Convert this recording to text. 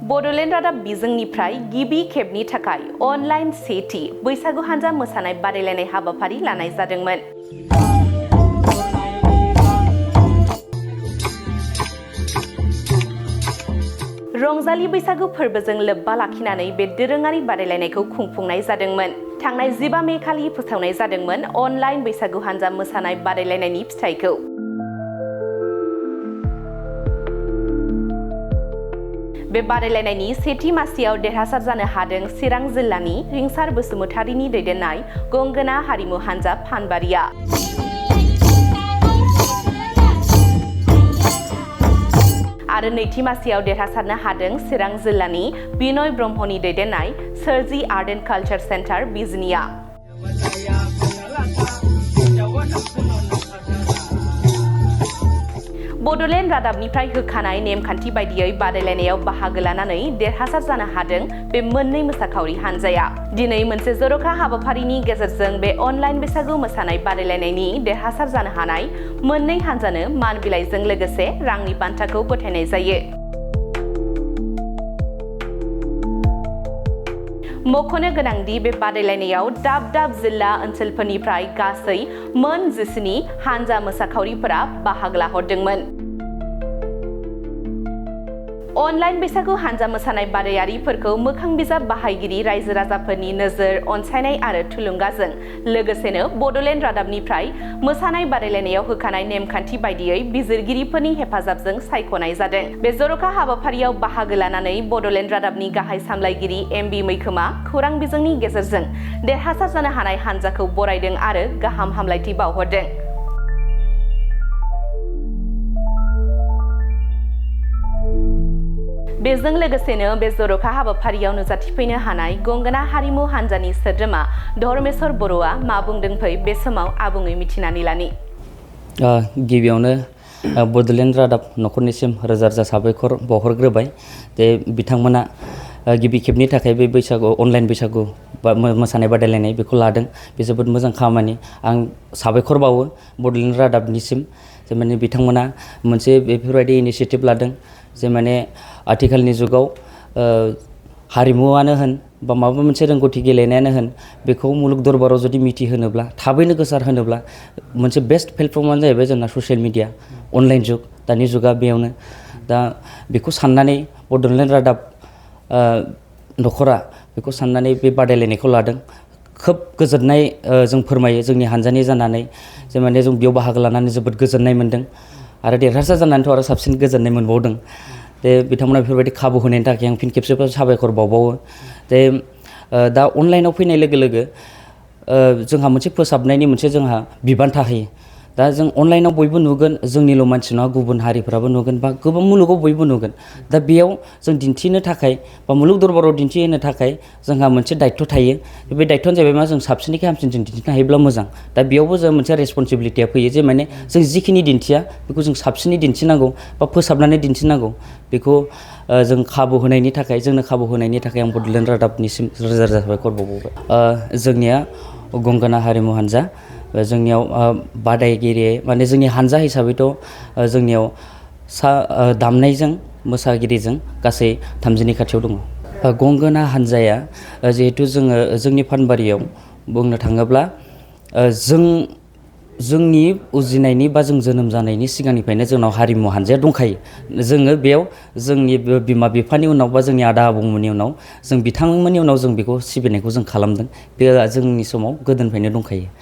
बड'लेण्ड रादाब बिजोंनिफ्राय गिबि खेबनि थाखाय अनलाइन सेथि बैसागु हानजा मोसानाय बादायलायनाय हाबाफारि लानाय जादोंमोन। रंजालि बैसागु फोरबोजों लोब्बा लाखिनानै बे दोरोङारि बादायलायनायखौ खुंफुंनाय जादोंमोन। थांनाय 12 मे खालि फोसावनाय जादोंमोन अनलाइन बैसागु हानजा मोसानाय बादायलायनायनि फिथाइखौ। बे बादायलायनायनि सेथि मासियाव देरहासार जानो हादों चिरां जिल्लानि रिंसार बसुमतारीनि दैदेननाय गंगोना हारिमु हानजा फानबारिया। आरो नैथि मासियाव देरहासारनो हादों चिरां जिल्लानि बिनय ब्रह्मनि दैदेननाय सोरजि आर्ट एन्ड कालचार सेन्टार बिजनिया। बड'लेण्ड रादाबनिफ्राय होखानाय नेमखान्थि बायदियै बादायलायनायाव बाहागो लानानै देरहासार जानो हादों बे मोननै मोसाखावरि हानजाया। दिनै मोनसे जर'खा हाबाफारिनि गेजेरजों बे अनलाइन बैसागु मोसानाय बादायलायनायनि देरहासार जानो हानाय मोननै हानजानो मान बिलाइजों लोगोसे रांनि बान्थाखौ गथायनाय जायो। मख'नो गोनांदि बे बादायलायनायाव दाब दाब जिल्ला ओनसोलफोरनिफ्राय गासै मोन 17 हानजा मोसाखावरिफोरा बाहागो लाहरदोंमोन। अनलाइन बैसागु हानजा मोसानाय बादायारिफोरखौ मोखां बिजाब बाहायगिरि रायजो राजाफोरनि नोजोर अनसायनाय आरो थुलुंगाजों लोगोसेनो बड'लेण्ड रादाबनिफ्राय मोसानाय बादायलायनायाव होखानाय नेमखान्थि बायदियै बिजिरगिरिफोरनि हेफाजाबजों सायख'नाय जादों। बे जर'खा हाबाफारियाव बाहागो लानानै बड'लेण्ड रादाबनि गाहाय सामलायगिरि एमबि मैखोमा खौरां बिजोंनि गेजेरजों देरहासार जानो हानाय हानजाखौ बरायदों आरो गाहाम हामलायथि बावहरदों। बेजों लोगोसेनो बे जर'खा हाबाफारियाव नुजाथिफैनो हानाय गंगोना हारिमु हानजानि सोद्रोमा धर्मेश्वर बर'आ मा बुंदों फै बे समाव आबुङै मिथिनानै लानि। गिबियावनो बड'लेण्ड रादाब न'खरनिसिम रोजा रोजा साबायखर बावहरग्रोबाय जे बिथांमोना गिबि खेबनि थाखाय बे बैसागु अनलाइन बैसागु बा मोसानाय बादायलायनाय बेखौ लादों। बे जोबोद मोजां खामानि। आं साबायखर बावो बड'लेण्ड रादाबनिसिम जे माने बिथांमोना मोनसे बेफोरबायदि इनिशियेटिभ लादों जे माने आथिखालनि जुगाव हारिमुआनो होन बा माबा मोनसे रोंगौथि गेलेनायानो होन बेखौ मुलुग दरबाराव जुदि मिथिहोनोब्ला थाबैनो गोसार होनोब्ला मोनसे बेस्ट प्लेटफर्मआनो जाहैबाय जोंना ससियेल मिडिया अनलाइन जुग। दानि जुगा बेयावनो दा बेखौ साननानै बड'लेण्ड रादाब न'खरा बेखौ साननानै बे बादायलायनायखौ लादों। खोब गोजोननाय जों फोरमायो जोंनि हानजानि जानानै जे माने जों बेयाव बाहागो लानानै जोबोद गोजोननाय मोन्दों आरो देरहासार जानानैथ' आरो साबसिन गोजोननाय मोनबावदों। जे बिथांमोना बेफोरबायदि खाबु होनायनि थाखाय आं फिन खेबसेबाव साबायखर बावबावो। जे दा अनलाइनाव फैनाय लोगो लोगो जोंहा मोनसे फोसाबनायनि मोनसे जोंहा बिबान थाहैयो। दा जों अनलाइनाव बयबो नुगोन जोंनिल' मानसि नङा गुबुन हारिफ्राबो नुगोन बा गोबां मुलुगाव बयबो नुगोन। दा बेयाव जों दिन्थिनो थाखाय बा मुलुग दरबाराव दिन्थिहोनो थाखाय जोंहा मोनसे दायित्व थायो। बे दायित्वआनो जाहैबाय मा जों साबसिननिफ्राय हामसिन जों दिन्थिनो हायोब्ला मोजां। दा बेयावबो जों मोनसे रेसपन्सिबिलिटिया फैयो जे माने जों जिखिनि दिन्थिया बेखौ जों साबसिनै दिन्थिनांगौ बा फोसाबनानै दिन्थिनांगौ। बेखौ जों खाबु होनायनि थाखाय जोंनो खाबु होनायनि थाखाय आं बड'लेण्ड रादाबनिसिम रोजा रोजा साबायखर बावबावबाय। जोंनिया गंगोना हारिमु हानजा जोंनियाव बादायगिरि माने जोंनि हानजा हिसाबैथ' जोंनियाव दामनायजों मोसागिरिजों गासै 30नि खाथियाव दङ। गंगोना हानजाया जिहेथु जोङो जोंनि फानबारियाव बुंनो थाङोब्ला जोंनि उजिनायनि बा जों जोनोम जानायनि सिगांनिफ्रायनो जोंनाव हारिमु हानजाया दंखायो। जोङो बेयाव जोंनि बिमा बिफानि उनाव बा जोंनि आदा आबौमोननि उनाव जों बिथांमोननि उनाव जों बेखौ सिबिनायखौ जों खालामदों। बे जोंनि समाव गोदोनिफ्रायनो दंखायो।